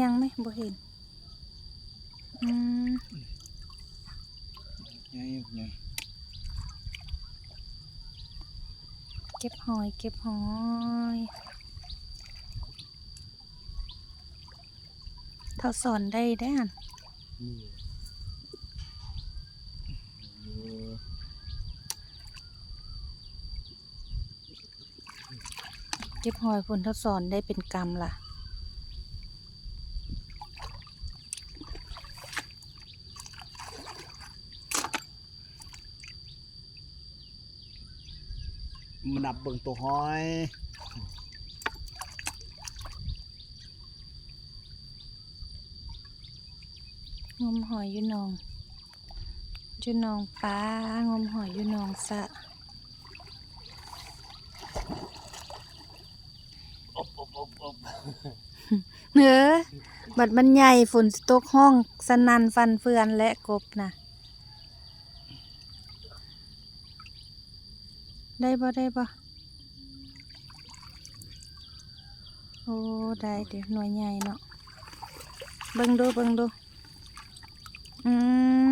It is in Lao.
ຍັງໄໝ? ບໍ່ເຫັນ. ອືມ ໃຫຍ່ ໃຫຍ່ ເກັບຫອຍ ເກັບຫອຍ. ເທົ່າສອນໄດ້ເດ້ຫັ້ນ. ເກັບຫອຍພຸ້ນ ເທົ່າສອນໄດ້ເປັນກຳລະ. ມານັບເບິ່ງໂຕຫອຍ. ງົມຫອຍຢູ່ໜອງ ຢູ່ໜອງປາ, ງົມຫອຍຢູ່ໜອງສະ. ເອີ ບັດມັນໃຫຍ່ ຝົນຊິຕົກ ຮ້ອງສະໜັ່ນຟັ່ນເຟືອນແຫຼະ ກົບນະ. ໄດ້ບໍ່ ໄດ້ບໍ່? ໂອ້ ໄດ້ເດ ໜ່ວຍໃຫຍ່ເນາະ. ເບິ່ງດູ ເບິ່ງດູ. ອືມ.